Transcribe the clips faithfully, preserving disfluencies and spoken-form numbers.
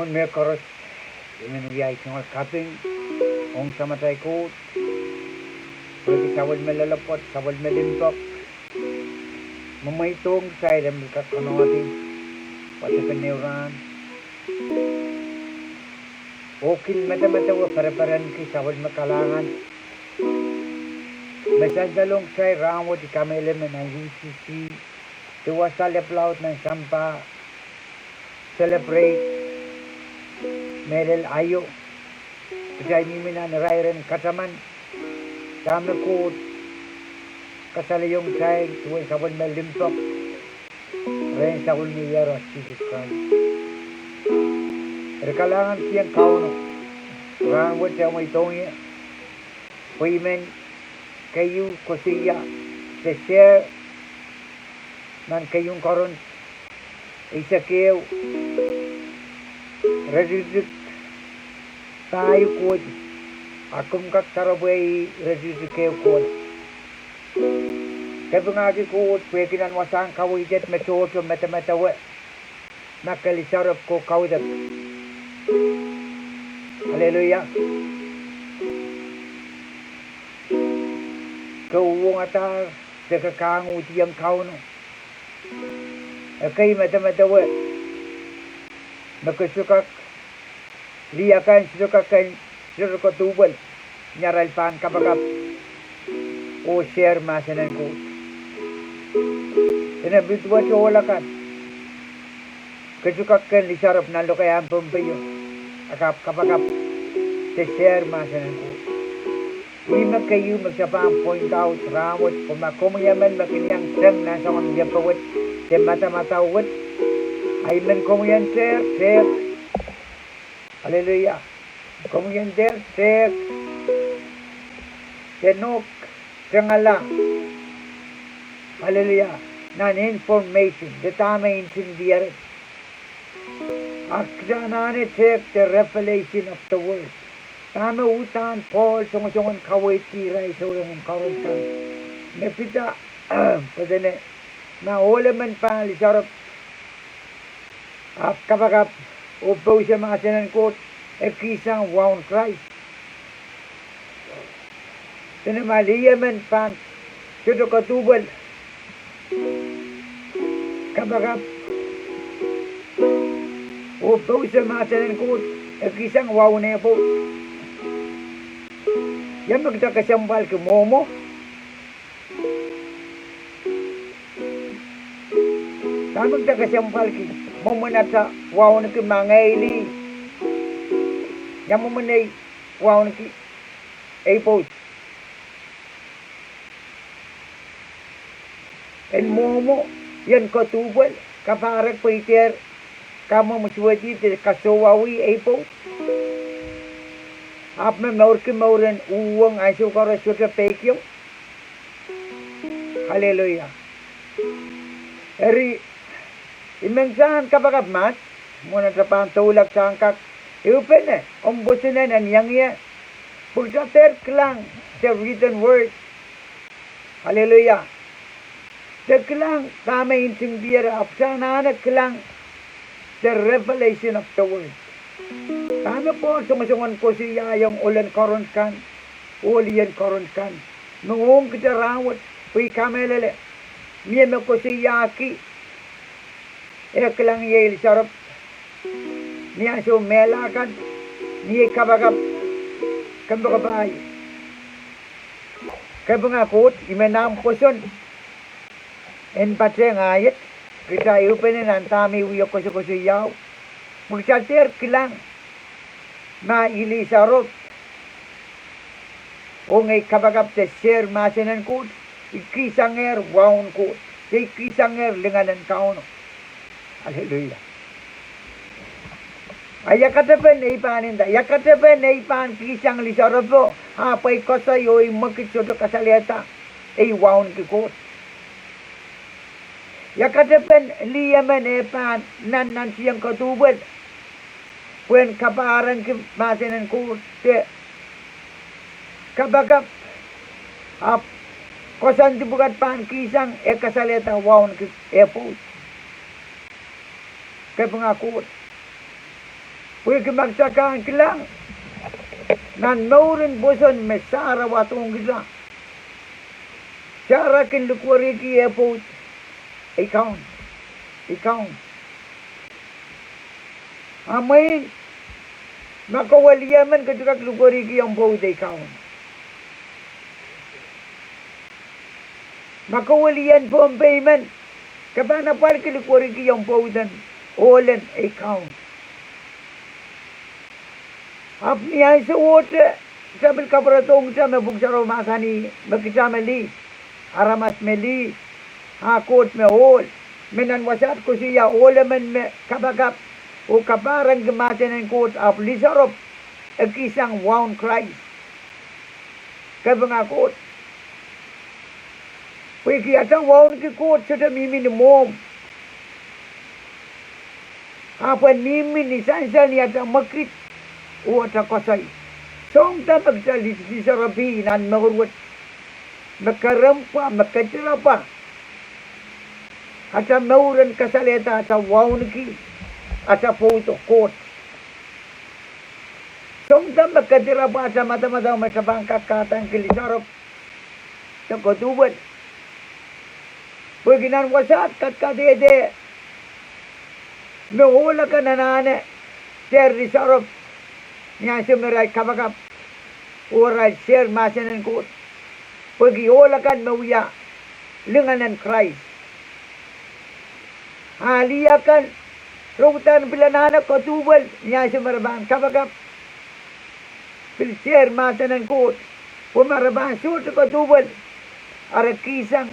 Mehkoaros, I men wia ei tungoal kaping ong Samatail Koht, pwehki sapwellime loalopwoat, sapwellime limpoak, me mweidohng kitail en pil kak konohdi wadepen ehu rahn, oh kin medemedewe pereperenki sapwellime kalahngan me sansalohng kitail rahnwet. I kamehlele me nan U C C de wasa lepwulaud nan sampah celebrate mehlel aio, kitail mihmi nan irairen kataman dahme Koht kasalehiong kitail duwen sapwellime limpoak rehn sapwellime Iehros Sises Krais. Eri kalahngan kihong Kauno rahnwet, e mweidohng ie pwe I men keieu koasoia de share nan keieun Korint eisek ehu, iretikitik pahieu kohdi, a komw kak doaropwe ih iretikitik ehu kohla. Kapingahki Koht pwehki nan wasahn kaweid et me tohto medemedewe ma ke lisoarop, ke kaudok. Aleluia. Ke uhwongadahr de ke kahng uhdiong Kauno. Ekei medemedewe me ke sohte kak lih akan, sohte kak ken, sohte kak duwpwel ni arail pahn kapakap oh share mahsen en Koht. Dene pil duwehte ohl akan, ke sohte kak ken lisoarop nan lokaiahn Pohnpeio, ahpw kapakap de share mahsen en Koht. Ih me keieu me kita pahn point out rahnwet, pwe ma komwi emen me kin iang teng nan soangen wiepe wet de madamadau wet, a I men komwi en dehr tehk. Aleluia. Komwi en dehr tehk de nohk tengala, aleluia, nan information de dahme ntingdier. A kita anahne tehk de revelation of the word. Dahme uhdahn Pohl songosongen kaweidki irail souleng en Korint kan, me kita, pwe dene ma ohl emen pahn lisoarop, ahpw kapakap oh pouse mahsen en Koht, e kihsang waun Krais. Dene ma lih emen pahn sohte kak duwpwel, kapakap oh pouse mahsen en Koht, e kihsang waun eh pwoud. Ia me kita kesempwalki, mwomwo? Dahme kita kesempwalki? Mwomwen ata wauneki mangeili. Ia mwomwen ei wauneki, ei pwoud? En mwomwo, ien kak duwpwel, kapahrek pwe I dehr kamwomw suwedih de kasawih ei pwoud, ahpw me mourki mouren uhwong ansou koaros sohte peikiong. Aleluia. Eri, I men sahn kapakap mat, mwohn ata pahn doulahng, sahn kak ehupene omw pwoson en iang ie, pwe kita dehr kilang the written word. Aleluia. De kilang dahme ntingdier, ahpw kita anahne kilang the revelation of the word. Dahme Pohl songosongen koasoiaiong ohlen Korint kan, ohl en Korint kan, me ong kita rahnwet, pwe I kamehlele mie me koasoiahki, e kilang ie lisoarop ni ansou mehla kan, ni ei kapakap, kompoakepahi. Kapinga Koht, I men ahmw pwoson en patehng ahi et, kita ehupene nan dahme I wie koasokoasoiao, pwe kita dehr kilang ma I lisoarop ong ei kapakap de share mahsen en Koht, I kihsangehr waun Koht, de I kihsangehr lingan en Kauno. Aleluia. A ia katepen ei pahn nda, ia katepen ei pahn kihsang lisoaropo, ahpw ei koasoi oh ei mwekid sohte kasalehda ei waunki Koht? Ia katepen lih emen e pahn nannantiong kak duwpwel pwehn kapahrengki mahsen en Koht de kapakap, ahpw koasoandi pwukat pahn kihsang e kasalehda waunki eh pwoud? Kapinga Koht. Pwehki ma kita kak kilang nan mouren pwoson me Sara wadohng kita, Sara kin likweriki eh pwoud ei kaun, ei kaun. A mwein, ma kowe lih emen ke sohte kak likweriki omw pwoud ei kaun. Ma kowe lih en Pohnpei men, ke pahn apwalki likweriki omw pwoud en ohlen ei kaun. Ahpw ni ahnsowohte, kita pil kapwuredohng kita me Pwuhk Sarawi mahsanih me kita me lih, aramas me lih, a Koht me ohl, me nan wasaht koasoia ohl emen me kapakap oh kapahrengki mahsen en Koht ahpw lisoarop, e kihsang waun Krais. Kapinga Koht. Pwehki ata wauneki Koht sohte mihmi ni mwohmw, ahpw e mihmi ni sansal ni ata mwekid oh ata koasoi. Soahng da me kita li-, lisoaropi nan mour wet, me kerempwa, me kedirapwa ata mour en kasalehda ata wauneki ata pwoudo Koht. Soahng da me kedirapwa ata madamadau me kita pahn kak kahdaneki lisoarop de koduwel. Pwehki nan wasaht kadkadehde, me ohl akan anahne dehr lisoarop ni ansou me irail kapakap oh irail share mahsen en Koht. Pwehki ohl akan me wia lingenen Krais. A lih akan, re uhdahn pil anahne koduwel ni ansou me re pahn kapakap, pil share mahsen en Koht, pwe ma re pahn sohte koduwel, a re kihsang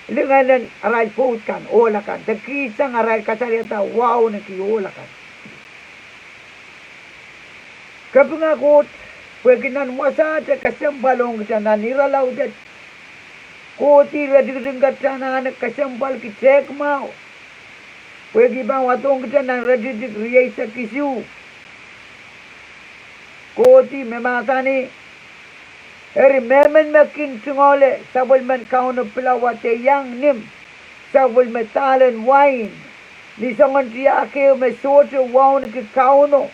lingenen arail pwoud kan, ohl akan, de kihsang arail kasalehda wauneki ohl akan. Kapinga Koht, pwehki nan wasaht e kesempwal ong kita nan irelaud et, kohdi iretikitik kan anahne kesempwalki tehk mwahu. Pwehki pahn wadohng kita nan iretikitik rieisek isuh, kohdi me mahsanih: Eri mehmen me kin tungoale sapwellimen Kauno pilawa de iang nim sapwellime dahlen wain ni soangen tiahk ehu me sohte wauneki Kauno,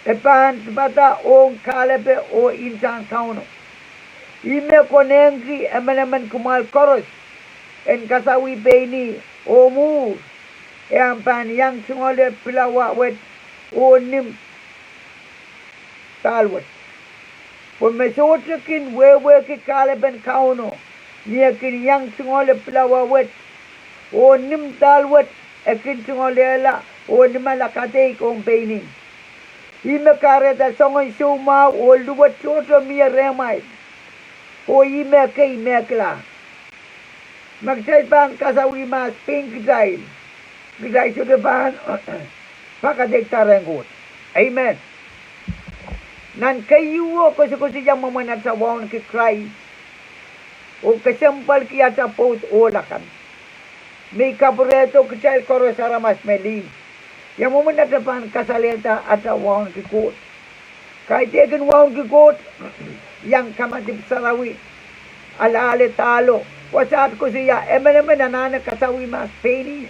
e pahn dipada ong kahlepe oh ntahn Kauno. Ihme konehngki emenemen kumwail koaros en kasawih pein ih oh mwuhr, e ahpw pahn iang tungoale pilawa wet oh nim dahl wet. Pwe me sohte kin wehwehki kahlepen Kauno, ni e kin iang tungoale pilawa wet oh nim dahl wet, e kin tungoalehla oh nimala kadeik ong pein ih. Ihme kahrehda soangen soumwahu oh luwet tohto mie rehmwail, oh ihme ekei mehkila. Ma kitail pahn kasawih mahs pein kitail, kitail sohte pahn pakadeikada rehn Koht. Amen. Nan keieuo koasokoasoia mwomwen ata wauneki Krais oh kesempwalki ata pwoud ohl akan, me I kapwurehdo kitail koaros aramas me lih, ia mwomwen ata pahn kasalehda ata wauneki Koht. Kaidehkin wauneki Koht iang kamadipw sarawi, ale ale dahlo. Wasaht koasoia emenemen anahne kasawih mahs pein ih,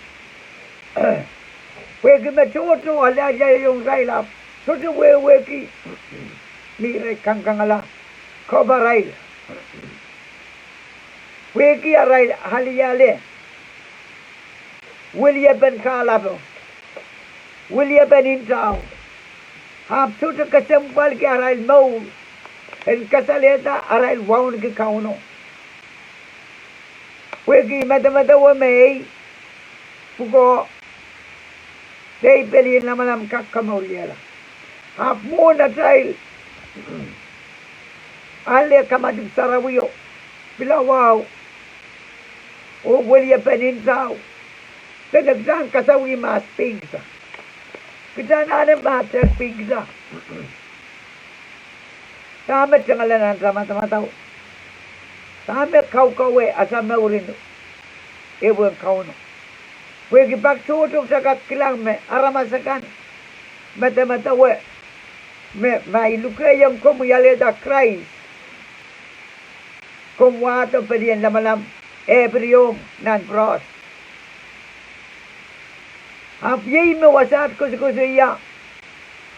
pwehki me tohto ale ale iong irail ahpw sohte wehwehki me irail kangkangala kohparail, pwehki arail ale ale weliepen kahlapo, weliepen ntao, ahpw sohte kesempwalki arail mour en kasalehda arail wauneki Kauno. Pwehki medemedewe me ei pwukoa, de ei pelien lamalam kak komourla. Ahpw mwohn atail ale kamadipw sarawio, pilawao, oh weliepen ntao, dene kita en kasawih mahs pein kita. Kita anahne mahs pein kita. Dahme tengala nan ata madamadau? Dahme kaukawe ata mourin ehuwen Kauno? Pwehki pak tohto kita kak kilang me aramas akan medemedewe me ma I lukehiong komwi alehda Krais, komw wahdo pelien lamalam, eh piriomw nan pwuroas. Ahpw iei me wasaht koasokoasoia,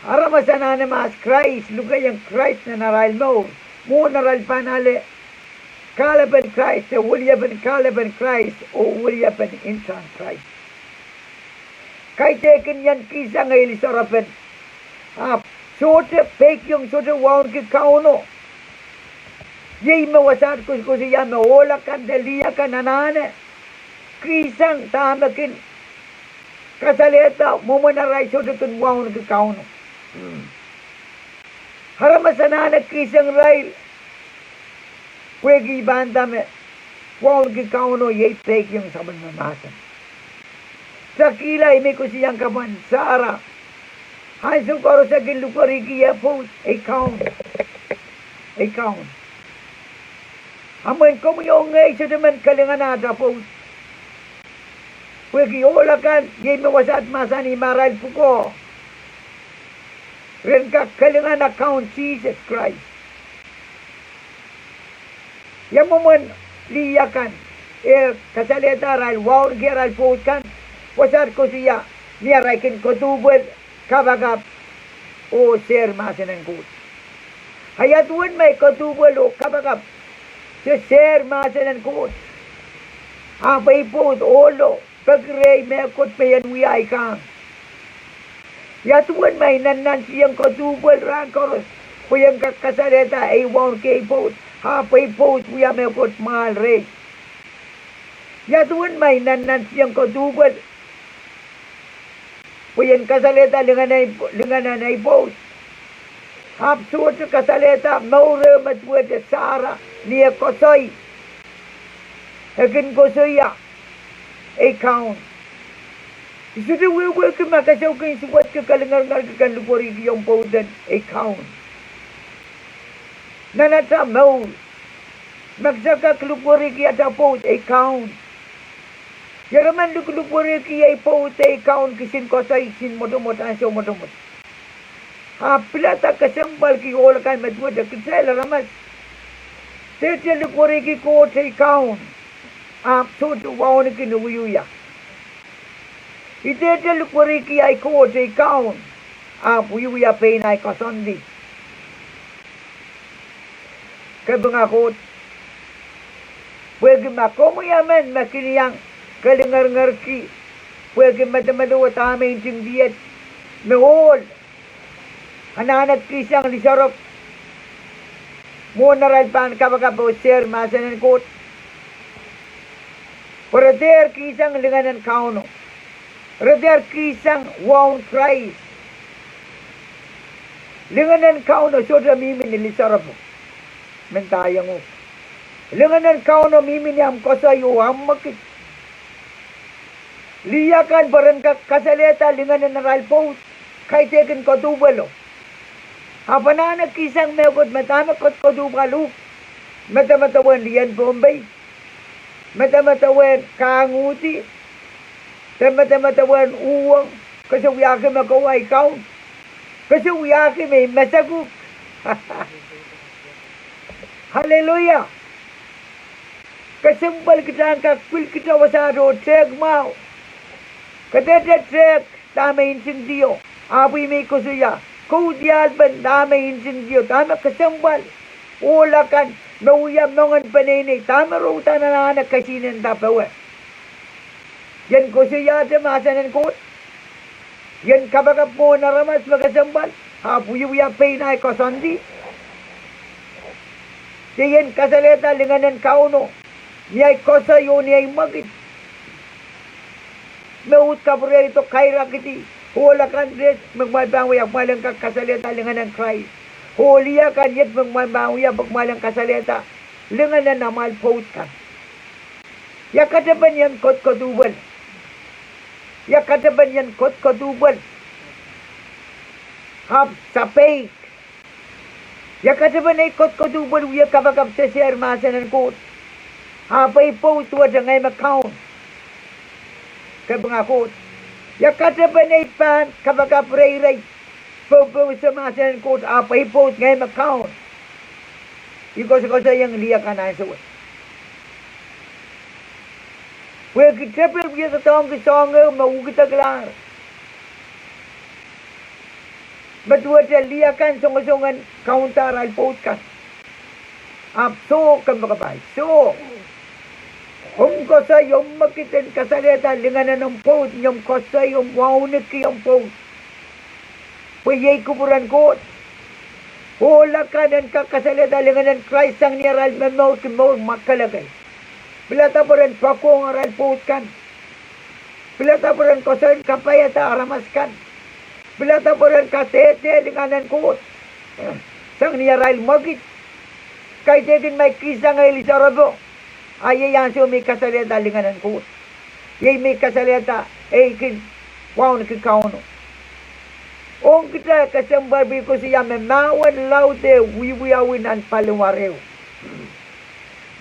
aramas anahne mahs Krais, lukehiong Krais nan arail mour, mwohn arail pahn ale kahlepen Krais, de weliepen kahlepen Krais oh weliepen ntahn Krais. Kaidehkin ien kihsang ei lisoarop en, ahpw sohte peikiong, sohte wauneki Kauno. Iei me wasaht koasokoasoia me ohl akan de lih akan anahne kihsang dahme kin kasalehda mwomwen arail sohte kin wauneki Kauno. Aramas anahne kihsang irail pwehki I pahn nda me wauneki Kauno iei peikiong sapwellime mahsen. Takihla, I men koasoiong kapw en Sara, ansou koaros e kin likwerihki ie pwoud, Ei Kaun, ei Kaun. A mwein komwi oh ngehi sohte men kilangada atail pwoud. Pwehki ohl akan, iei me wasaht mahsanih, ma arail pwukoa, ren kak kilangada Kaun Sises Krais. Ia mwomwen lih akan, eh, kasalehda arail wauneki arail pwoud kan? Wasaht koasoia, ni arail kin koduhpwel, kapakap, oh sehr mahsen en Koht. A ia duwen me I koduhpwel oh kapakap, se sehr mahsen en Koht, ahpw ei pwoud ohlo, peki rehi mehkot me I en wia ei kahng. Ia duwen me I nannantiong koduhpwel rahn koaros pwe I en kak kasalehda ei wauneki ei pwoud, ahpw ei pwoud wia mehkot mwahl rehi. Ia duwen me I nannantiong koduhpwel pwe I en kasalehda lingenen, lingenen ei pwoud, ahpw sohte kasalehda mour ehu me duwehte Sara ni eh koasoi, e kin koasoia, Ei Kaun. I sohte wehwehki ma ke sou kin suwedki, ke lingeringerki ken likwerihki omw pwoud en Ei Kaun. Nan atail mour, ma kitail kak likwerihki atail pwoud Ei Kaun, ieremen liklikwerihki ei pwoud Ei Kaun kisin koasoi, kisin mwotomwot, ansou mwotomwot, ahpw pilada kesempwalki ohl akan me duwehte kitail aramas. Dehdehte likwerihki Koht Ei Kaun, ahpw sohte wauneki ni wiewia. I dehdehte likwerihki ahi Koht Ei Kaun, ahpw wiewia pein ahi koasoandi. Kapinga Koht, pwehki ma komwi emen me kin iang ke lingeringerki, pwehki medemedewe dahme ntingdier, me ohl anahne kihsang lisoarop mwohn arail pahn kapakap oh sehr mahsen en Koht, pwe re dehr kihsang lingenen Kauno. Re dehr kihsang waun Krais. Lingenen Kauno sohte mihmi ni lisoaropo, mendahng uhk. Lingenen Kauno mihmi ni ahmw koasoi oh ahmw mwekid. Lih akan pwe ren kak kasalehda lingenen arail pwoud, kaidehkin koduhpwelo, ahpw anahne kihsang mehkot me dahme kodokoduhpwal uhk, medemedewe lien Pohnpei, medemedewe kahng uhdi, de medemedewe uhwong. Ke sou wiahki me kowa Ei Kaun. Ke sou wiahki me I mesek uhk. Aleluia. Kesempwal kitail en kak pil kitail wasaht oh tehk mwahu. Ke dehdehte tehk dahme ntingdier, ahpw I men koasoia, ke diarpen dahme ntingdier, dahme kesempwal ohl akan me wia moangen peneinei, dahme re uhdahn anahne kesihnenda powe. I en koasoiahte mahsen en Koht, I en kapakap mwohn aramas me kesempwal, ahpw wiewia pein ahi koasoandi. De I en kasalehda lingenen Kauno ni ahi koasoi oh ni ahi mwekid, me uhd kapwurehdo, kairakidi ohl akan, de me kumwail pahn wia, kumwail en kak kasalehda lingenen Krais. Oh lih akan iet me kumwail pahn wia pwe kumwail en kasalehda lingenen amwail pwoud kan. Ia katepen ien kodokoduhpwel? Ia katepen ien kodokoduhpwel, ahpw sapeik? Ia katepen ei kodokoduhpwel wie kapakap de sehr mahsen en Koht, ahpw ei pwoud duwehte ngehi me Kaun? Kapinga Koht, ia katepen ei pahn kapakap reirei, popohse mahsen en Koht, ahpw ei pwoud ngehi me Kaun? I koasokoasoiong lih akan ansou wet, pwehki tepel wie doadoahngki soahngehu me uhkideklahr. Me duwehte lih akan songosong en kaunda arail pwoud kan. Ahpw soh, kompoakepahi, soh. Omw koasoi omw mwekid en kasalehda lingenen omw pwoud, ni omw koasoi omw wauneki omw pwoud. Pwe iei kupwuren Koht. Ohl akan en kak kasalehda lingenen Krais sang ni arail momourki mour mwakelekel. Pilada pwe ren poakohng arail pwoud kan. Pilada pwe ren koasoi en kapaiada aramas kan. Pilada pwe ren kadehde lingan en Koht sang ni arail mwekid. Kaidehkin ma I kihsang ei lisoaropo, a iei ansou me I kasalehda lingan en Koht. Iei me I kasalehda ei kin wauneki Kauno. Ong kitail kesempwal pwe I koasoia me mahwen laud eh wiewiawi nan paliwar ehu.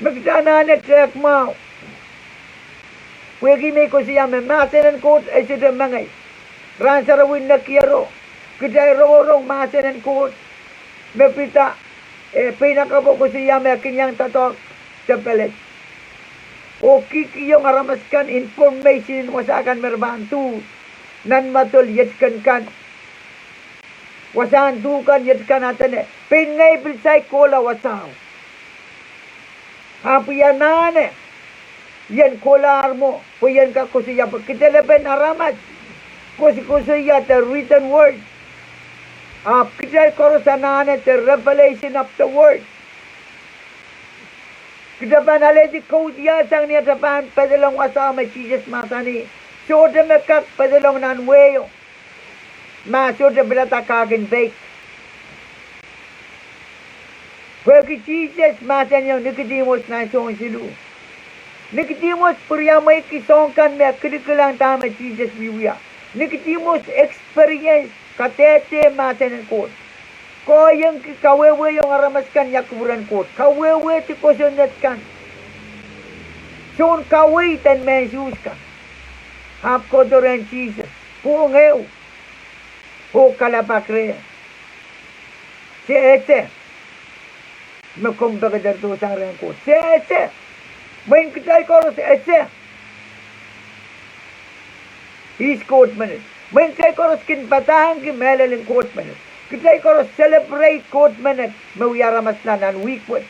Me kitail anahne tehk mwahu. Pwehki me I koasoia me mahsen en Koht e sohte mengei. Rahn sarawi nekiero, kitail rongorong mahsen en Koht. Me pid, eh, pein Ahkaboo koasoia me e kin iang doadoahk tepel. Oh kihkihong aramas kan information en wasa kan me re pahn duh nan mwadol iet kan kan. Wasahn duh kan iet kan, a dene, pein ngehi pil saik kohla wasao. Ahpw I anahne I en kohlahr mwo pwe I en kak koasoia pwe kitail lepin aramas koasokoasoia the written word. Ahpw kitail koaros anahne the revelation of the word. Kitail pahn alehdi kaudiahl sang ni atail pahn pedolong wasao me Sises mahsanih, sohte me kak pedolong nan wehio ma sohte pilada kahkin peik. Pwehki Sises mahsanihong Nikodihmus nan Sohn siluh. Nikodihmus pwuriamweiki soahng kan me e kilikilang dahme Sises wiewia. Nikodihmus experience kadehde mahsen en Koht. Koahiengki kawehwehiong aramas kan ia kupwuren Koht. Kawehwehdi kosonned kan. Soun kaweid en mehn Suhs kan. Ahpw kohdo rehn Sises, pwong ehu, oh kalapak reh, se ese me komw pekederdohsang rehn Koht. Se ese. Mwein kitail koaros ese ihs Koht menet. Mwein kitail koaros kin padahngki mehlel en Koht menet. Kitail koaros celebrate Koht menet me wia aramas nan wihk wet.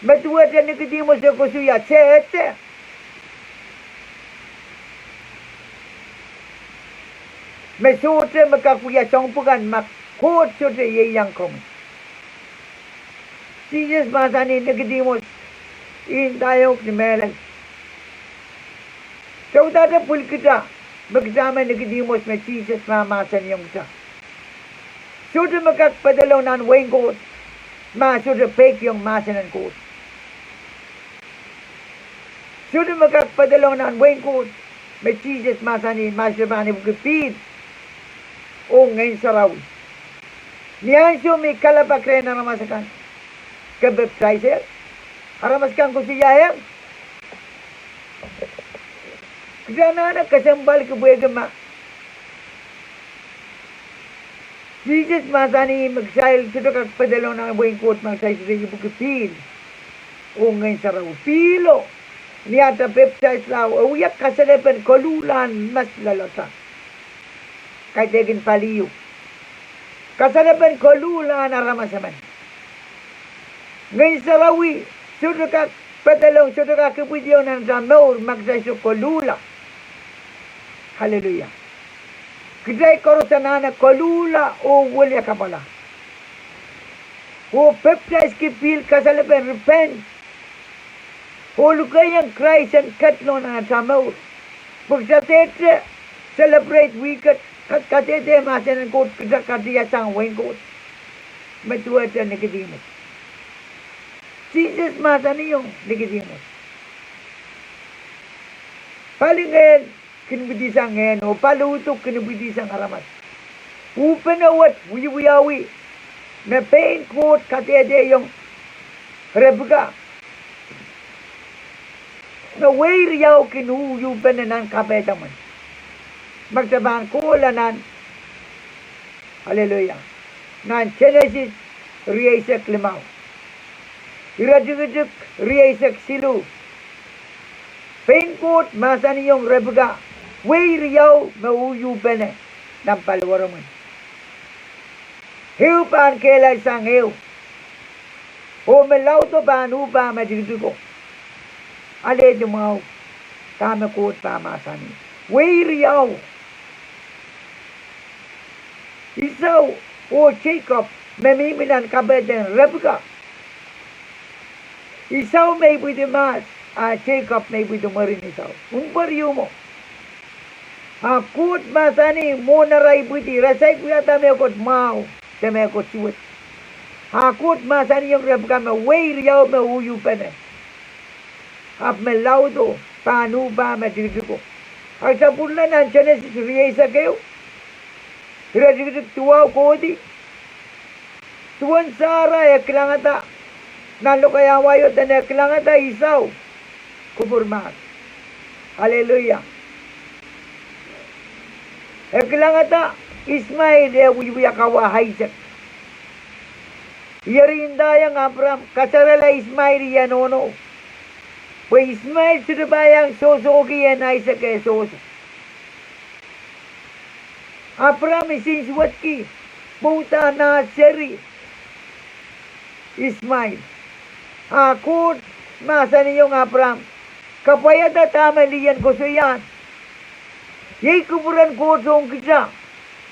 Me duwehte Nikodihmus e koasoia, se ese. Me sohte me kak wia soahng pwukan ma Koht sohte ieiang komwi. Sises mahsanih Nikodihmus, I ndaiong uhk ni mehlel, se uhdahte pwilikihda me kitail me Nikodihmus me Sises mahmahsanihong kitail. Sohte me kak pedolong nan wehin Koht ma sohte peikiong mahsen en Koht. Sohte me kak pedolong nan wehin Koht me Sises mahsanih ma sohte pahn ipwiki pihl oh Ngehn Sarawi. Ni ansou me I kalapak rehn aramas akan, ke pepdaisehr? Aramas akan koasoia, ehi, kitail anahne kesempwalki pwehki ma Sises mahsanih me kitail sohte kak pedolong nan wehin Koht ma kitail sohte ipwiki pihl oh Ngehn Sarawi. Pihlo, ni atail pepdaisla, e wia kasalepen koluhlahn mehn loalatail, kaidehkin pali ehu. Kasalepen koluhlahn aramas emen. Ngehn Sarawi sohte kak pedolong, sohte kak ipwidiong nan atail mour ma kitail sohte koluhla. Aleluia. Kitail koaros anahne koluhla oh wiliakapwala oh pepdaiski pihl kasalepen, repent, oh lukehiong Krais en ketlong nan atail mour. Pwe kitail dehde celebrate wihk wet, kadehde mahsen en Koht, kitail katiasang wehin Koht. Me duwehte Nikodihmus, Sises mahsanihong Nikodihmus, pali ngehn kin ipwidisang ngehn oh pali uduk kin ipwidisang aramas. Uhpene wet wiewiawi me pein Koht kadehdehiong Rebeka me wehi riau kin uh uhpene nan kapehdomwen. Ma kitail pahn kohla nan, aleluia, nan Senesis rieisek limau, iretikitik rieisek siluh, pein Koht mahsanihong Rebeka wehi riau me uh uhpene nan paliwaromwen. Ehu pahn kehlail sang ehu. Oh me laudo pahn uhpah me tikitiko. Alehdi mwahu dahme Koht pahn mahsanih. Wehi riau. Esau oh Jacob me mihmi nan kapehden Rebeka. Esau me ipwidi mahs, a Jacob me ipwidi mwurin Esau. Unpweri mwo. A Koht mahsanih mwohn ara ipwidi, re saik wiahda mehkot mwahu de mehkot suwed. A Koht mahsanihong Rebeka me wehi riau me uhiuhpene. Ahpw me laudo pahn uhpah me tikitiko. Ahpw sapwellime nan Senesis rieisek ehu, iretikitik duwau kohdi, duwen Sara e kilangada, nan lokaiahn wai o dene e kilangada Esau kupwur mahs. Aleluia. E kilangada Ismail eh wiewia kawa Aisek. Eri ndaiong Apram kaserala Ismail ih eh nohno, pwe Ismail sohte pahn iang sohsohki en Aisek eh sohso. Apram isinsuwedki pwe uhdahn nah seri Ismail. A Koht mahsanihong Apram, kapwaiada dahme lih en koasoiahn. Iei kupwuren Koht ong kita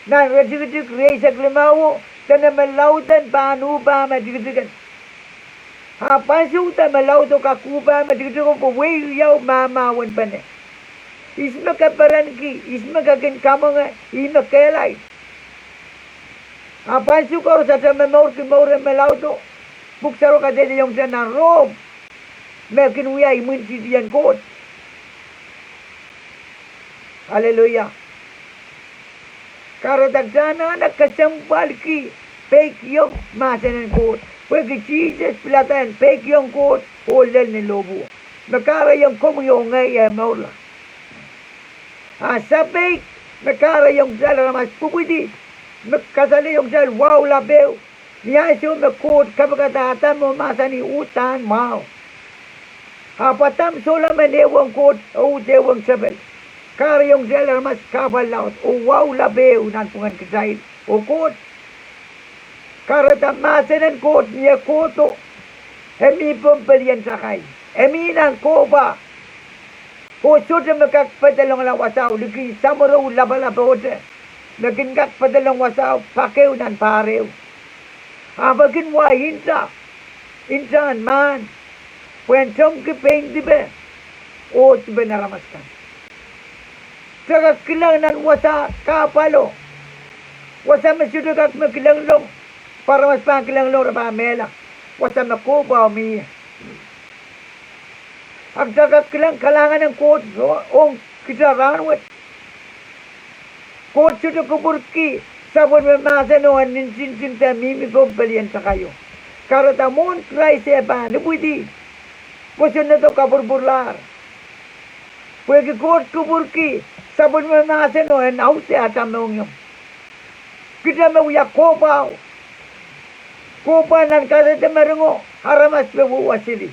nan iretikitik rieisek limauo, dene me lauden pahn uhpah me tikitiken. A pahn souda me laudo kak uhpah me tikitiko pwe wehi riau mahmahwenpene. Ihs me ke perenki, ihs me ke kin kamwenge, ih me kehlail. A pahn sou koaros atail momourki mour en me laudo, Pwuhk Sarawi kadehdehiong kita nan Rom, me kin wia imwintihtien Koht. Aleluia. Kahrehda kita anahne kesempwalki peikiong mahsen en Koht, pwehki Sises pilada en peikiong Koht oh lel ni lohpwuo, me kahrehiong komwi oh ngehi eh mourla. A sapeik me kahrehiong kitail aramas pwupwidi, me kasalehiong kitail wahu lapehu, ni ansou me Koht kapikada Adam oh mahsanih uhdahn mwahu. Ahpw Adam sohla men ehuong Koht oh uhd ehuong tepel. Kahrehiong kitail aramas kahpwal laud oh wahu lapehu nanpwungen kitail oh Koht. Kahrehda mahsen en Koht ni e kohdo, e mi pohn pelien takai, e mi nan kohpwa, oh sohte me kak pedolongla wasao, likin samworo lapalap ohte me kin kak pedolong wasao pak ehu nan pahr ehu. Ahpw e kin wia inta, intahn mahn, pwehn tomwki pein dipe oh dipen aramas kan. Kita kak kilang nan wasa kahpwalo, wasa me sohte kak me kilenglong, pwe aramas pahn kilenglong re pahn mehla, wasa me kohpwa mie. A kita kak kilang kalahngan en Koht ong kita rahnwet. Koht sohte kupwurki sapwellime mahseno en ntinting de mihmi pohn pelien takaio. Kahrehda mwohn Krais e pahn ipwidi, pwoson edo kapwurpwurlahr. Pwehki Koht kupwurki sapwellime mahseno en ause atail mohngiong. Kita me wia kohpwa, kohpwa nan kasede meringo, aramas me wewaseli.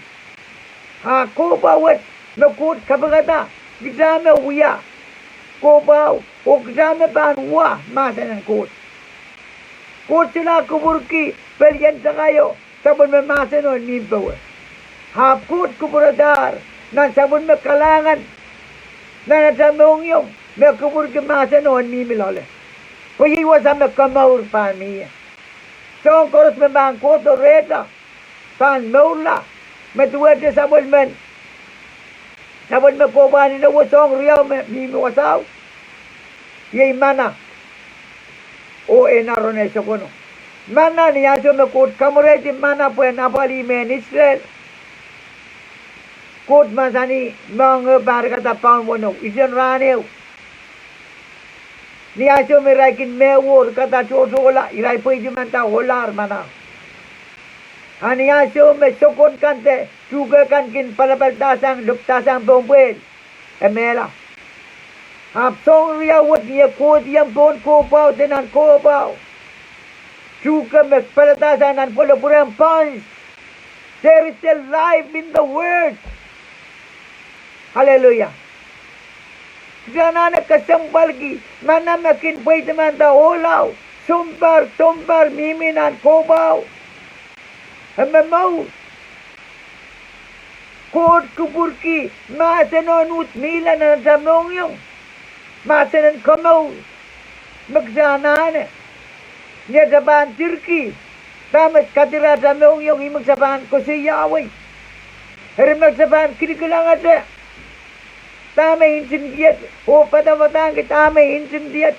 A kohpwa wet me Koht kapikada kita me wia kohpwa, oh kita me pahn wia mahsen en Koht. Koht solahr kupwurki pelien takaio sapwellime mahseno en mihmi powe. Ahpw Koht kupwuradahr nan sapwellime kalahngan nan atail mohngiong me kupwurki mahseno en mihmi loale. Pwe iei wasa me komour pahn mie. Soahng koaros me pahn kohdo rehta pahn mourla, me duwehte sapwellimen, sapwellime kohpwa ni nowo soahng riau me mihmi wasao, iei mana oh enaron eh sokono. Mana, ni ansou me Koht kamwerehdi mana pwehn apwalih mehn Israel, Koht mahsanih, moange pahn rikada paun weneu, iten rahn ehu. Ni ansou me irail kin mehwo, rikada tohtohla, irail pweidi manda ohlahr mana. A ni ansou me sokon kan de tuhke kan kin palapaladahsang, lopidasang pohn pwehl, e mehla. Ahpw soahng riau wet ni e kohdiong pohn kohpwao de nan kohpwao, tuhke me paladahsang nan pwelopwurehng pons. There is a life in the word. Aleluia. Kita anahne kesempwalki mana me kin pweidi manda ohlao. sounpar, sounpar mihmi nan kohpwao. E momour. Koht kupwurki mahsen en uhd mihla nan atail mohngiong. Mahsen en komour. Me kitail anahne. Ni atail pahn dirki, dahme kadirehte atail mohngiong, ih me kitail pahn koasoiawei. Eri me kitail pahn kilikilangete dahme ntingdier, oh padapadahngki dahme ntingdier.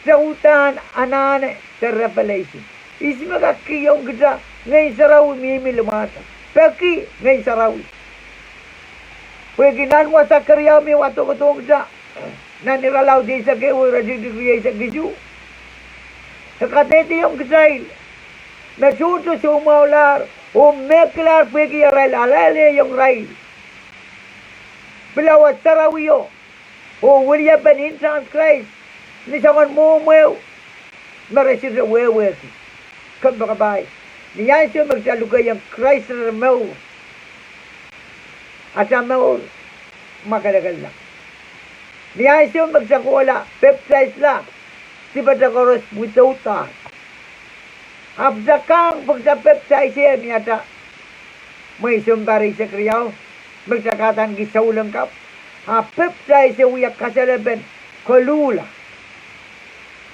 Kitail uhdahn anahne the revelation. Ihs me kak kihong kitail Ngehn Sarawi mihmi limwahta? Peki Ngehn Sarawi. Pwehki nan wasa keriau me e wadokodohng kitail, nan Irelaud eisek ehu, iretikitik rieisek isuh, e kadehdehiong kitail me tohto soumwahulahr oh mehkilahr pwehki arail alehlehiong irail pilawa sarawio oh weliepen ntahn Krais ni soangen mwohmw ehu me re sohte wehwehki. Kompoakepahi, ni ansou me kitail lukehiong Krais rehn mour, atail mour mwakelekella. Ni ansou me kitail kohla pepdaisla, dipatail koaros widoudahr. Ahpw kitail kahng pwe kitail pepdais ni atail mwehi sounpar eisek riau, me kitail kahdaneki souleng kapw. Ahpw pepdais e wia kasalepen koluhla.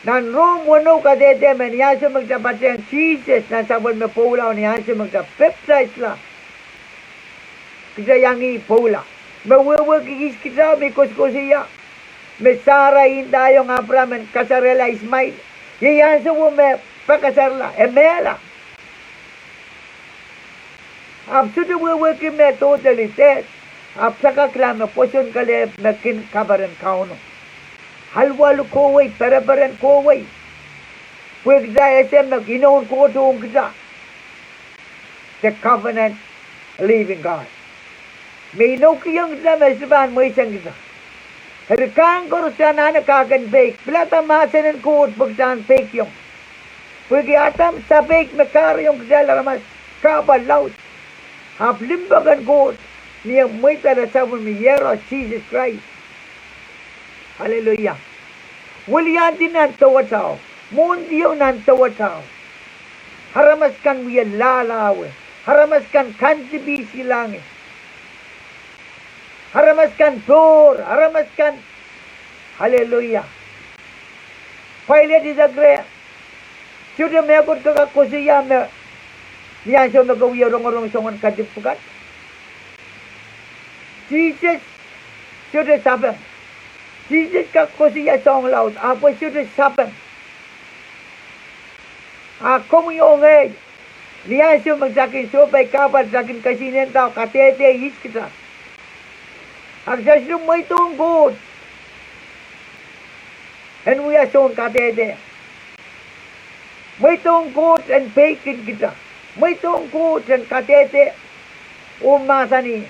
Nan Rom weneu kadehde me ni ansou me kitail patehng Sises nan sapwellime pwoula, ni ansou me kitail pepdaisla, kitail iang ih pwoula. Me wehwehki ihs kitail, me koasoakoasoia me Sara ndaiong Apraam en kasarehlahla Ismail. Iei ansouo me e pahn kasarala, e mehla. Ahpw sohte wehwehki me dohte lih dehr, ahpw kitail kak kilang me pwoson kelehpw me kin kaperen Kauno. Alualu kohwei, pereperen kohwei. Pwe kitail ese me inoun Koht ong kitail, the covenant living God, me inoukihong kitail me sohte pahn mweisang kitail. Eri kahng koaros anahne kak en peik, pilada mahsen en Koht pwe kitail en peikiong. Pwehki Adam sapeik me kahrehiong kitail aramas kahpwal laud. Ahpw limpoak en Koht ni e mweidala sapwellime Iehros Sises Krais. Aleluia. Weliandi nan dewatail, mwohndi ehu nan dewatail. Aramas kan wie lahlahwe. Aramas kan kandipisilange. Aramas kan pohr, aramas kan, aleluia. Pailet idek reh, sohte mehkot ke kak koasoia me ni ansou me ke wie rongorong soangen kadipw pwukat. Sises sohte sapeng. Sises kak koasoia soahng laud, ahpw e sohte sapeng. A komwi oh ngehi, ni ansou me kitail kin sohpai kahpwal, kitail kin kesihnen dau kadehde ihs kitail. A kitail sohte mweidohng Koht en wia soun kadehde. Mweidohng Koht en peikin kitail. Mweidohng Koht en kadehde oh mahsanih,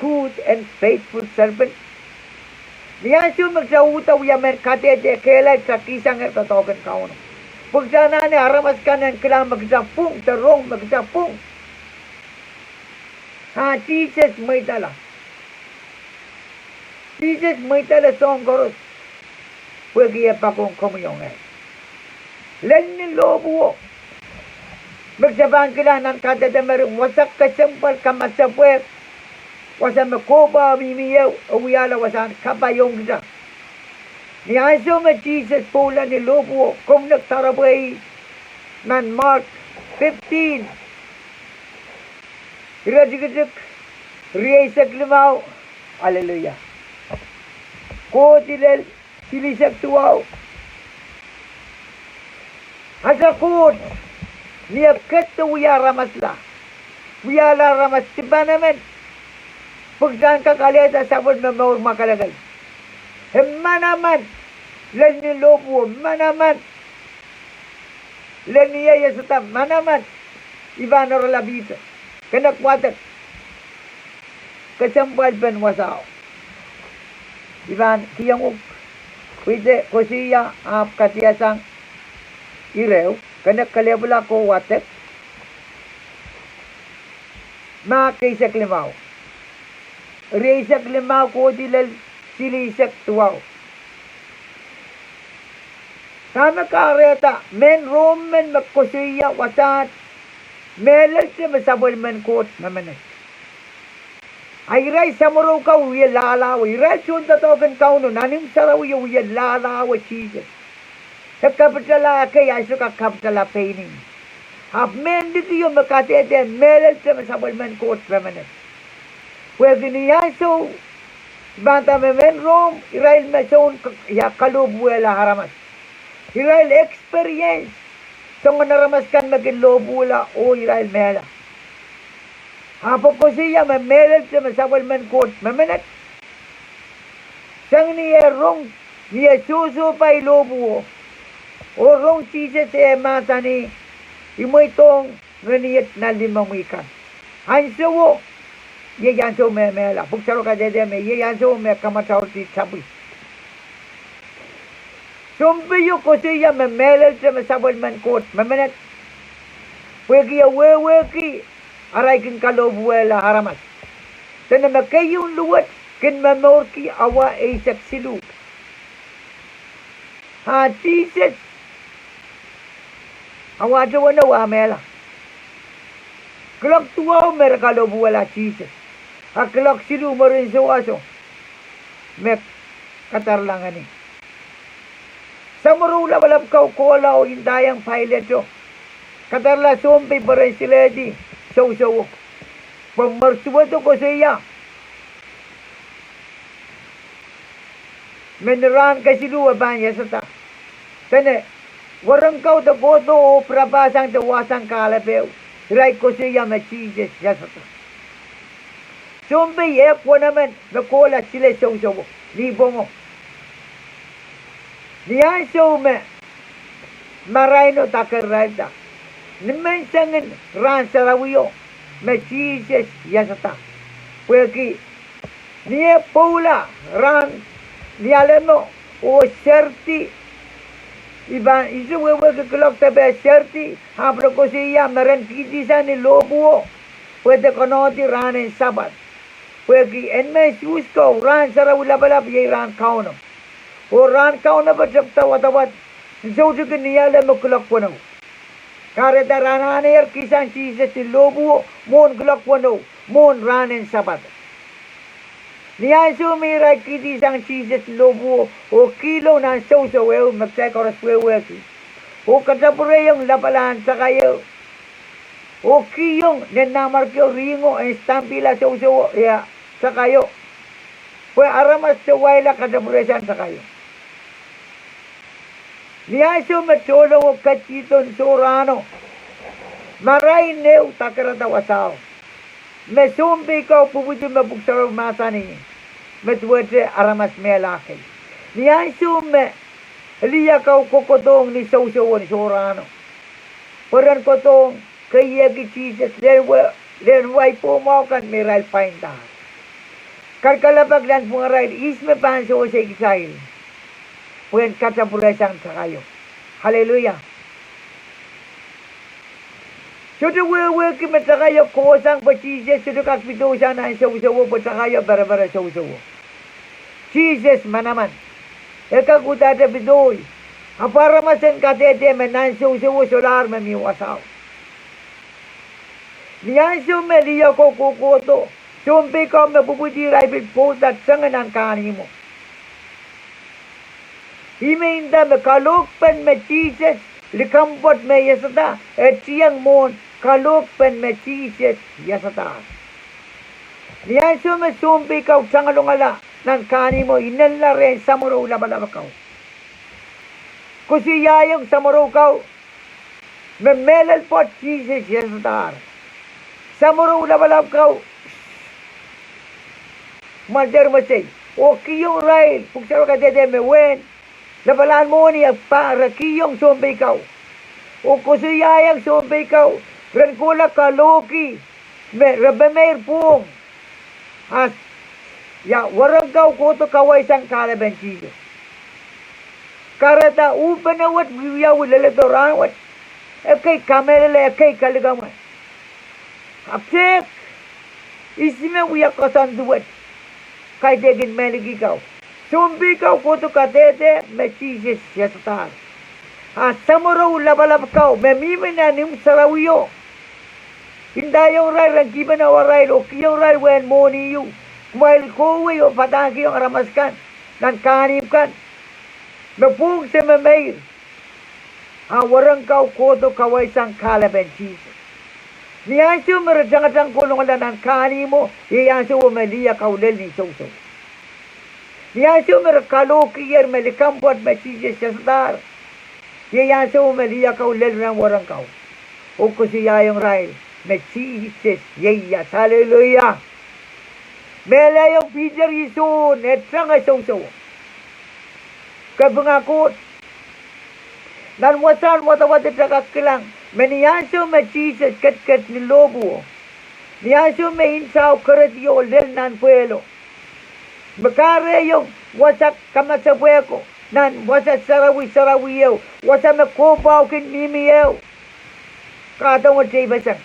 good and faithful servant. Ni ansou me kitail uhda wia mehn kadehde, kehlail kitail kihsangehr doadoahk en Kauno. Pwe kitail anahne aramas kan en kilang me kitail pwung, de rong me kitail pwung. A Sises mweidala. Sises mweidala soahng koaros pwehki e poakohng komwi oh ngehi. Lel ni lohpwuo, me kitail pahn kilang nan kadehde meri, wasa kesempwal kamasepwehk, wasa me kohpwao mihmi ehu, e wiahla wasahn kapai ong kitail. Ni ansou me Sises pwoula ni lohpwuo, komw nek doaropwe ih nan Mark fifteen, iretikitik rieisek limau, aleluia, kohdi lel silihsek duwau. Atail Koht, ni e ketido wia aramasla, wiahla aramas dipan emen, pwe kitail en kak alehda sapwellime mour mwakelekel. E manaman, lel ni lohpwuo manaman, lel ni ei esada manaman, I pahn oaralapihte. Ke nek wadek kesempwalpen wasao. I pahn kihong uhk pwihte koasoia ahpw katiasang irehu. Ke nek kelehpwla ko wadek. Mark eisek limau, rieisek limau kohdi lel silihsek duwau. Dahme kahrehda mehn Rom men me koasoia wasaht mehlelte me sapwellimen Koht memenet. A irail samworo kau wie lahlahwe, irail tohndoadoahk en Kauno, nan imw sarawio wie lahlahwe Sises. E kapitala ekei, ansou kak kapitala pein ih. Ahpw mehn likio me kadehde mehlelte me sapwellimen Koht memenet. Pwehki ni ansou, I pahn nda me mehn Rom, irail me soun k-, ia, kalohpwuwehla aramas. Irail experience soangen aramas kan me kin lohpwuwehla oh irail mehla. Ahpw e koasoia me mehlelte me sapwellimen Koht memenet. Sang ni eh rong, ni eh sohsohpai lohpwuo, oh rong Sises eh mahsanih, I mweidohng ngeniet nan limomwi kan. Ansouo, iei ansou me e mehla. Pwuhk Sarawi kadehde me iei ansou me e kamataurki tapwi. Sounpeio koasoia me mehlelte me sapwellimen Koht memenet, pwehki e wehwehki arail kin kalohpwuwehla aramas. Dene me keieun luwet kin momourki awa eisek siluh. A Sises, awa towe nou a mehla. Kuloak duwau me re kalohpwuwehla Sises. A kuloak siluh mwurin souaso me kadarala ngeni. Samworo lapalap kau kohla oh ndaiong Paileto, kadarala sounpei pwe ren silehdi sousouo. Pwe mwuhr suwedo koasoia me ni rahn kesiluh e pahn iasada. Dene, wahnpoaron kau de kohdo oh pirapahsang de wahsang kahlepe, irail koasoia me Sises iasada. Sounpei ehk wenemen me kohla sile sousouo, ni pwongo. Ni ansou me maraino dakerirailda, ni mensengin rahn sarawio me Sises iasada. Pwehki ni eh pwoula rahn Nialemo oh seridi, I pahn, I sohte wehwehki kuloak depe seridi, ahpw re koasoia me ren kihdingsang ni lohpwuo, pwe de konehdi rahn en Sapad. Pwehki en mehn Suhs ko rahn sarawi lapalap iei rahn Kauno. Oh rahn Kauno pwe tepda wadawad, ni soutiki Nialemo kuloak weneu. Kahrehda re anahnehr kihsang Sises ni lohpwuo mwohn kuloak weneu, mwohn rahn en Sapad. Ni ansou me irail kihdingsang Sises ni lohpwuo, oh kihlong nan sousou ehu me kitail koaros wehwehki, oh katapwurehiong lapalahn takaio, oh kihong nennamwarkio rihngo en stamp-ihla sousouo, ia, takaio, pwe aramas de waila katapwurehsang takaio. Ni ansou me tohnlengo ketidon sohrahno, marain ehu dakerada wasao, me sounpei kau pwupwudi me Pwuhk Sarawi mahsanih, me duwehte aramas mehla kei. Ni ansou me lih kau kohkohdohng ni sousouo ni sohrahno, pwe ren kohdohng keiehki Sises, lehn wai pwohmwahu kan me irail pwaindahr. Kalkalapak nanpwungarail ihs me pahn sewese kitail pwehn katapwurehsang takaio. Aleluia. Sohte wehwehki me takaio kohsang pwe Sises sohte kak pidosang nan sousouo pwe takaio perepere sousouo. Sises manaman. E kak udahte pidohi. Ahpw aramas en kadehde me nan sousouo solahr me mie wasao. Ni ansou me lih ko kohkohdo, sounpei kau me pwupwidi irail pil pwoudahte tengen nan kahnihmwo. Ih me I nda me kalohkpen me Sises, likamw pwoat me iasada, e tieng mwohn kalohkpen me Sises iasadahr. Ni ansou me sounpei kau tangalongala nan kahnihmwo, inenla rehn samworo lapalap kau, koasoiaiong samworo kau me mehlel pwoat Sises iasadahr. Samworo lapalap kau mwalder mwesei, oh kihong irail, Pwuhk Sarawi kadehde me uwen lapalahn mwohni e pahn, re kihong sounpei kau, oh koasoiaiong sounpei kau, ren kohla kalohki me re pemeir pwong. A, ia, wahnpoaron kau kohdo kawaisang kahlepen Sises. Kahrehda uhpene wet wiewiawi leledo rahnwet. Ekei kamehlele, ekei kalikamwe. Ahpw tehk, ihs me wia koasoandi wet? Kaidehkin mehliki kau. Sounpei kau kohdo kadehde me Sises iasadahr. A samworo lapalap kau me mihmi nan imw sarawio, ndaiong irail ren kihpene arail oh kihong irail wehn mwohni ieu, kumwail kohwei oh padahkihong aramas akan nan kahnimw kan me pwung se me meir. A wahnpoaron kau kohdo kawaisang kahlepen Sises. Ni ansou me re tangatang kolongala nan kahnimwo, iei ansouwo me lih kau lel ni sousou. Ni ansou me re kalohkier me likamw pwoat me Sises iasadahr, iei ansouwo me lih kau lel rehn wahnpoaron kau, oh koasoiaiong irail me Sises ieias. Aleluia. Mehleahiong Piter, I soh, e tangosousou. Kapinga Koht. Nan wasahn wadawad e kak kilang me ni ansou me Sises ketiket ni lohpwuo, ni ansou me ntao keredio lel nan pwehlo, me kahrehiong wasa kamasepwehko nan wasa sarawi sarawi ehu, wasa me kohpwahkin mihmi ehu, kadohng oh teipeseng,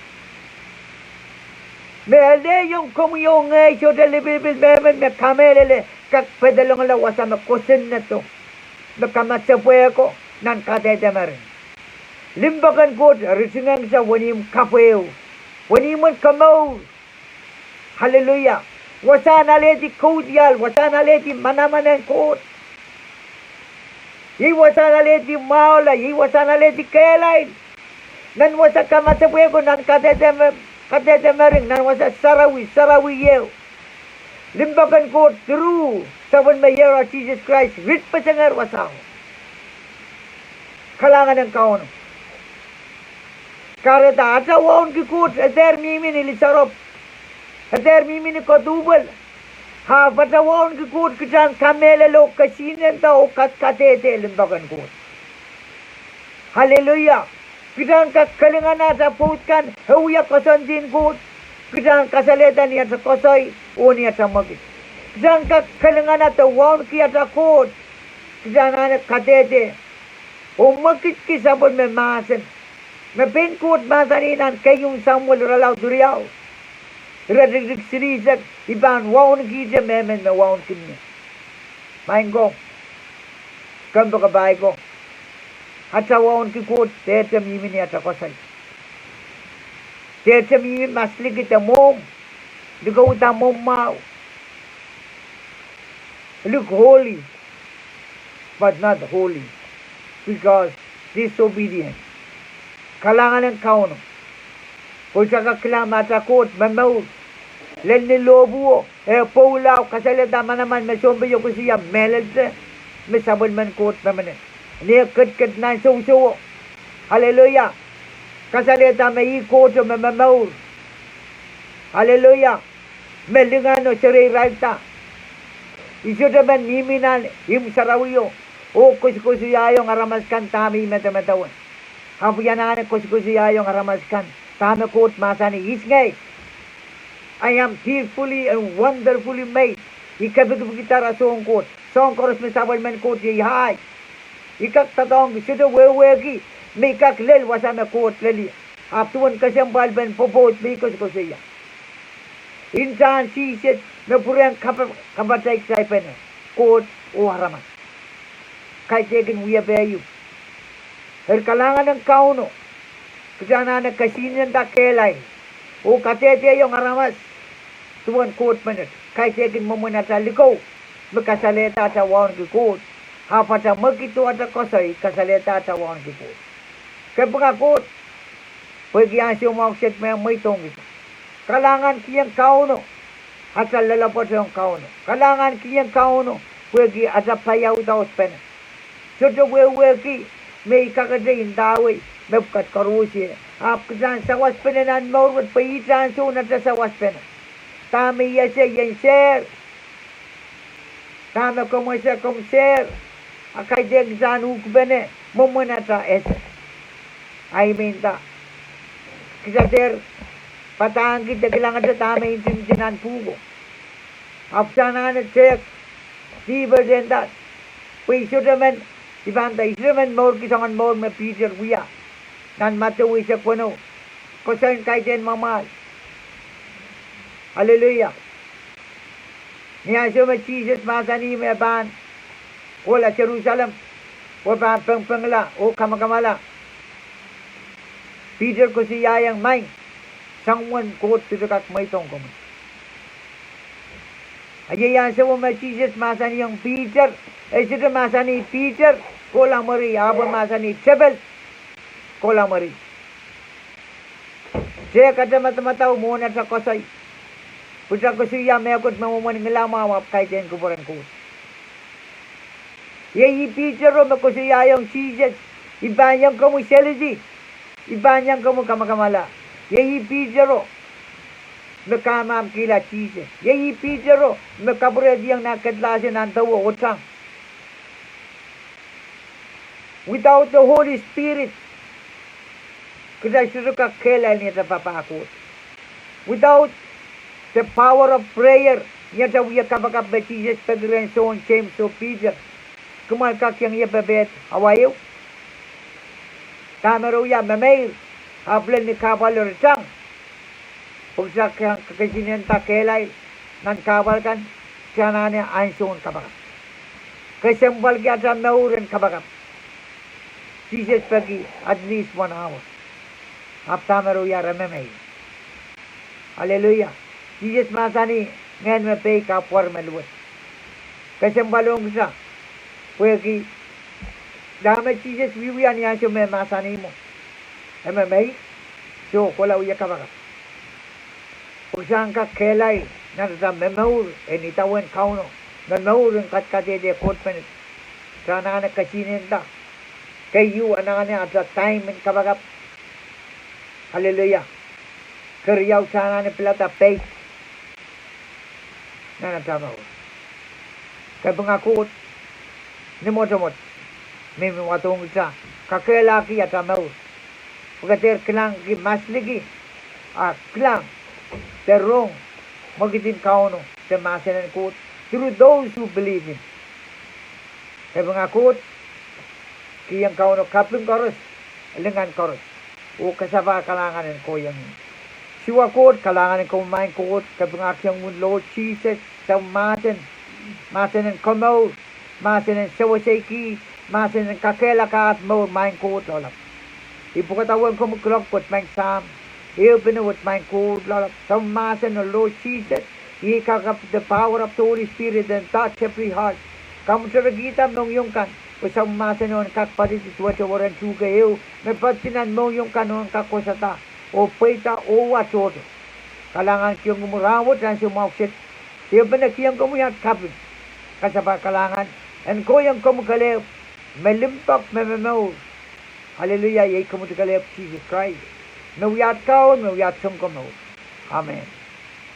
me elehiong komwi oh ngehi sohte lipilipil mehmen me kamehlele kak pedolongala wasa me kosonnedo, me kamasepwehko nan kadehde mering. Limpoak en Koht ritingehng kita wenihmw kapw ehu, wenihmwen komour. Aleluia. Wasahn alehdi kaudiahl, wasahn alehdi manaman en Koht. Iei wasahn alehdi mwahula, iei wasahn alehdi kehlail. Nan wasa kamasepwehko nan kadehde mering, nan wasa sarawi sarawi ehu, limpoak en Koht through sapwellime Iehros Sises Krais ritpesengehr wasao. Kalahngan en Kauno. Kahrehda atail wauneki Koht e dehr mihmi ni lisoarop, e dehr mihmi ni kaduhpwel. Ahpw atail wauneki Koht kitail en kamehlele oh kesihnen oh kadkadehde limpoak en Koht. Aleluia. Kitail en kak kilangada atail pwoud kan e wia koasoandi en Koht. Kitail en kasalehda ni atail koasoi oh ni atail mwekid. Kitail en kak kilangada de wauneki atail Koht. Kitail anahne kadehde oh mwekidki sapwellime mahsen me pein Koht mahsanih nan keieun Samuel irelaud riau, iretikitik silihsek: I pahn waunekihte mehmen me wauneki ie. Maing ko, kompoakepahi ko, atail wauneki Koht dehte mihmi ni atail koasoi, dehte mihmi masliki de mwohmw, likouda mwomwahu. Look holy, but not holy, because disobedient. Kalahngan en Kauno. Pwe kitail kak kilang me atail Koht momour lel ni lohpwuo, e pwoula oh kasalehda manaman me sounpei koasoia mehlelte me sapwellimen Koht menet, ni eh ketiket nan sousouo. Aleluia. Kasalehda me ih Kohto me momour. Aleluia. Me lingan oh sereirailda. I sohte men mihmi nan imw sarawio oh koasokoasoiaiong aramas akan dahme I medemedewe. Ahpw I anahne koasokoasoiaiong aramas akan dahme Koht mahsanih, ihs ngehi? I am fearfully and wonderfully made. I kepikipikdara soahng Koht. Soahng koaros me sapwellimen Koht iei ahi. I kak doadoahngki sohte wehwehki me I kak lel wasa me Koht lelie. Ahpw duwen kesempwalpen pwopwoud me I koasokoasoia, ntahn Sises me pwurehng kapataikitailpene Koht oh aramas. Kaidehkin wiepe ieu. Eri kalahngan en Kauno, kitail anahne kesihnen kehlail oh kadehdehiong aramas duwen Koht menet, kaidehkin mwomwen atail likou me kasalehda atail wauneki Koht, ahpw atail mwekid oh atail koasoi kasalehda atail wauneki Koht. Kapinga Koht, pwehki ansou mwahu kiset me mweidohng kita. Kalahngankihong Kauno atail loalopwoat ong Kauno. Kalahngankihong Kauno pwehki atail paiaudaudpene. Sohte wehwehki me I kakete indawei mepwukat koaros ie. Ahpw kitail en sawaspene nan mour wet pwe ih ansou nan atail sawaspene. Dahme I ese I en sehr. Dahme komw ese komw sehr. A kaidehn kitail en uhkipene mwomwen atail ese. Ahi me nda, kitail dehr padahngki de kilangete dahme ntintin nan pwuhko. Ahpw kitail anahne tehk dihpw en nda, pwe I sohte men, I pahn nda I sohte men mourki soangen mour me Piter wia nan Madiu eisek weneu. Koasoi en kaidehn mwamwahl. Aleluia. Ni ansou me Sises mahsanih me e pahn kohla Serusalem, Pwe pahn pengpengla oh kamakamala. Piter koasoiaiong, Maing, Sahm en Koht sohte kak mweidohng komwi. A iei ansou me Sises mahsanihong Piter, e sohte mahsanih Piter, Kohla mwuri, ahpw e mahsanih tepel, Kohla mwuri. Tehk ata madamadau mwohn ata koasoi, pwe ata koasoia mehkot me mwomwen ngilamwahu ahpw kaidehn kupwuren Koht. Iei ih Pitero me koasoiaiong Sises, I pahn iang komwi selidi, I pahn iang komwi kamakamala. Iei ih Pitero me kamahkihla Sises. Iei ih Pitero me kapwurehdiong nan kedlahsang nan dewe oh tang. Without the Holy Spirit, kitail sohte kak kehlail ni atail papah Koht. Without the power of prayer, ni atail wia kapakap me Sises peki rehn Sohn, James oh Piter, kumwail kak iang ie pepehd awa ehu? Dahme re wia? Memeir, ahpw lel ni kahpwal eri tang. Pwe kitail kak kesihnenda kehlail nan kahpwal kan, kitail anahne ansoun kapakap, kesempwalki atail mour en kapakap. Sises peki at least one hour. Ahpw dahme re wia? Re memeir. Aleluia. Sises mahsanih, Ngehn me peik ahpw wer me luwet. Kesempwal ong kitail, pwehki dahme Sises wiewia ni ansou me mahsanih mwo, e memeir, soh, kohla wia kapakap. Pwe kitail en kak kehlail nan atail momour en idawehn Kauno, momour en kadkadehde Koht menet, kitail anahne kesihnenda. Keieu, anahne atail time en kapakap. Aleluia. Keriau, kitail anahne pilada peik nan atail mour. Kapinga Koht ni mwotomwot me mi wadohng kitail, kakehlaki atail mour, pwe ke dehr kilangki, masliki, a kilang de rong mwekid en Kauno de mahsen en Koht through those who believe Him. Kapinga Koht, kihong Kauno kaping koaros, lingan koaros, oh kasapahl kalahngan en kohieng. Siwa Koht, kalahngan en komwi, Maing Koht, kapinga kihong Lord Sises, Sahm mahsen, mahsen en komour, mahsen en seweseiki, mahsen en kakehlaka aht mour, Maing Koht Lapalap. I pwukada uwen komwi kuloak wet, Maing Sahm, ehupene wet, Maing Koht Lapalap. Sahm mahsen, oh Lord Sises, iei kapakap, the power of the Holy Spirit, and touch every heart. Kamwuterkihda mohngiong kan, pwe Sahm mahsen en kak poadidi duwehte weren tuhke ehu me poadidi nan mohngiong kan oh en kak wosada oh pweida oh wa tohto. Kalahngan kihong komwi rahnwet ansou mwahu kiset. Ehupene kihong komwi aht kaping, kasapahl kalahngan, en kohieng komwi kelehpw me limpoak me momour. Aleluia, iei komwi de kelehpw Sises Krais, me wia aht Kaun, me wia aht Sounkomour. Amen.